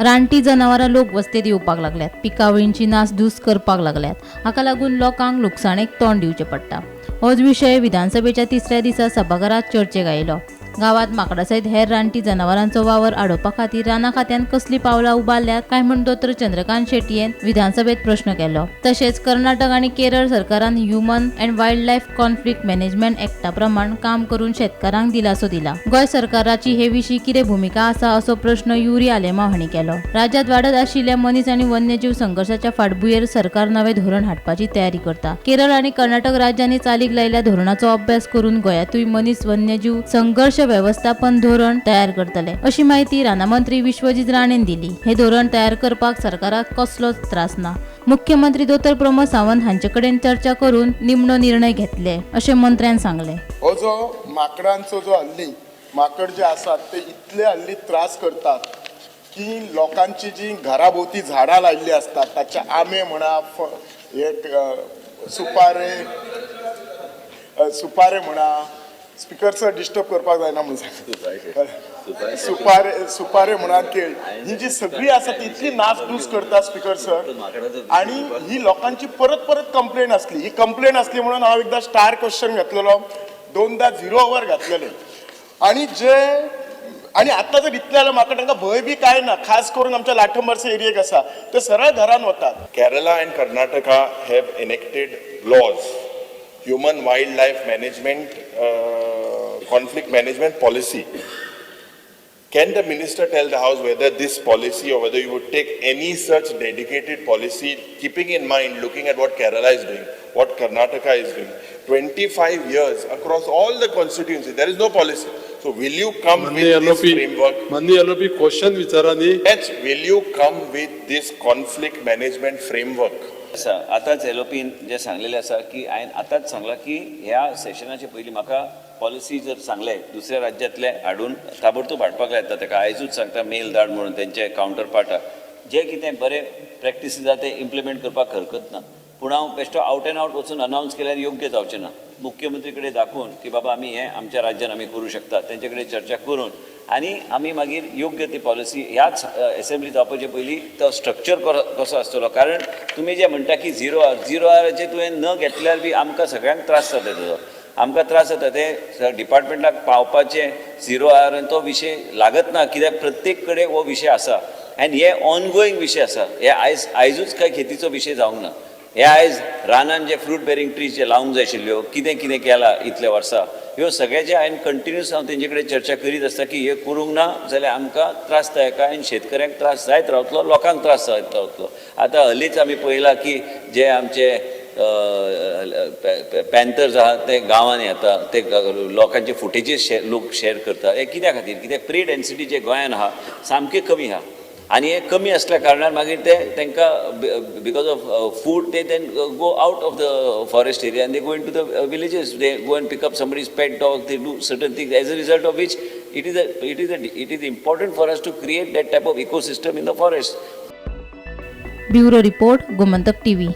रानटी जनावरां लोक वस्तेत येवपाक लागल्यात, पिकावळींची नासधूस करपाक लागल्यात. हाका लागून लोकांक लुकसाणेक तोंड दिवचें पडटा. होच विशय विधानसभेच्या तिसऱ्या दिसा सभाघरात चर्चेक आयलो. गांवात माकडा सयत हेर रानटी जनावरांचो वावर आडोवपा खातीर राना खात्यान कसलीं पावलां उबारल्यात काय म्हूण दोतोर चंद्रकांत शेटयेन विधानसभेत प्रश्न केलो. तशेंच कर्नाटक आनी केरळ सरकारान human and wildlife conflict management एक्टा प्रमाण काम करून शेतकारांक दिलासो दिला. गोंय सरकाराची हे विशीं कितें भुमिका आसा असो प्रश्न युरी आलेमाव हांणी केलो. राज्यांत वाडत आशिल्ल्या मनीस आनी वन्यजीव संघर्शाच्या फाटभुंयेर सरकार नवें धोरण हाडपाची तयारी करता. केरळ आनी कर्नाटक राज्यांनी चालीक लायिल्ल्या धोरणाचो अभ्यास करून गोंयांतूय मनीस वन्यजीव संघर्ष व्यवस्थापन धोरण तयार करतले अशी माहिती राना मंत्री विश्वजीत राणेन दिली. हे धोरण तयार करपाक सरकाराक कसलोच त्रास ना. मुख्यमंत्री दोतोर प्रमोद सावंत हांचे कडेन चर्चा करून निमणो निर्णय घेतले अशें मंत्र्यान सांगलें. हो जो माकडांचो जो हल्ली माकड जे आसात ते इतले हल्ली त्रास करतात की लोकांची जी घरा भोंवती झाडां लायिल्ली आसतात ताचे आंबे म्हणा, हे सुपारे, सुपारे म्हणा, स्पिकर सर डिस्टर्ब करपाक जायना म्हणून सांगता. सुपारे सुपारे म्हणा, केळी, ही जी सगळी आसा ती इतली नासधूस करता स्पिकर सर. आणि ही लोकांची परत परत कंप्लेन आसली. ही कंप्लेन आसली म्हणून हांव एकदां स्टार क्वेश्चन घातलेलो, दोनदा झिरो our घातलेले. आणि जे आणि आतां जर इतलें जाल्यार म्हाका तांकां भंय बी कांय ना. खास करून आमच्या लाठंबारसे एरियेक आसा ते सरळ घरान वतात. Kerala and Karnataka have enacted laws, human wildlife management, conflict management policy. Can the minister tell the House whether this policy or whether you would take any such dedicated policy, keeping in mind, looking at what Kerala is doing, what Karnataka is doing? 25 years across all the constituencies, there is no policy. So will you come with माननीय this LOP framework? माननीय LOP, question विचारा न्ही. Yes, will you come with this conflict management framework? आसा, आतांच एलओपीन जें सांगलेलें आसा की हांवें आतांच सांगलां की ह्या सेशनाचे पयलीं म्हाका पॉलिसी जर सांगलें, दुसऱ्या राज्यांतले हाडून ताबडतोब हाडपाक लायता ताका. आयजूच सांगता, मेल धाड म्हणून तेंचे कावंटर पार्टाक. जे कितें बरे प्रॅक्टिसीस आसा ते इम्प्लिमेंट करपाक हरकत ना, पूण हांव बेश्टो आवट एंड आवट वचून अनावन्स केल्यार योग्य जावचें ना. मुख्यमंत्री कडेन दाखोवन की बाबा, आमी हें आमच्या राज्यान आमी करूं शकता, तेंचे कडेन चर्चा करून आनी आमी मागीर योग्य ती पॉलिसी ह्याच एसेंब्ली जावपाचे पयलीं तो स्ट्रक्चर कसो आसतलो. कारण तुमी जे म्हणटा की झिरो आवर, झिरो आवराचेर तुवें न घेतल्यार बी आमकां सगळ्यांक त्रास जाता तेजो. आमकां त्रास जाता ते डिपार्टमेंटाक पावपाचे. झिरो आवर तो विशय लागत ना, कित्याक प्रत्येक कडेन हो विशय आसा आनी हे ऑनगोईंग विशय आसा. हे आयज आयजूच काय खेतीचो विशय जावंक ना. हे आयज रानान जे फ्रूट बेरींग ट्रीज जे लावंक जाय आशिल्ल्यो, कितें कितें केलां इतल्या वर्सां, ह्यो सगळ्याचे हांवें कंटिन्युअस हांव तेंचे कडेन चर्चा करीत आसता की हे करूंक ना जाल्यार आमकां त्रास जाता आनी शेतकऱ्यांक त्रास जायत रावतलो, लोकांक त्रास जायत रावतलो. आतां हल्लीच आमी पळयलां की जे आमचे पॅन्थर्स आहा ते गांवांनी येता, ते लोकांचे फुटेजीस लोक शेअर करता. हे कित्या खातीर? कित्याक प्री डेन्सिटी जे गोंयान आहा सामकी कमी आहा आनी हे कमी आसल्या कारणान मागीर ते तांकां because of food they then go out of the forest area and they go into the villages, they go and pick up somebody's pet dog, they do certain things, as a result of which it is important for us to create that type of ecosystem in the forest. Bureau report, Gomantak TV.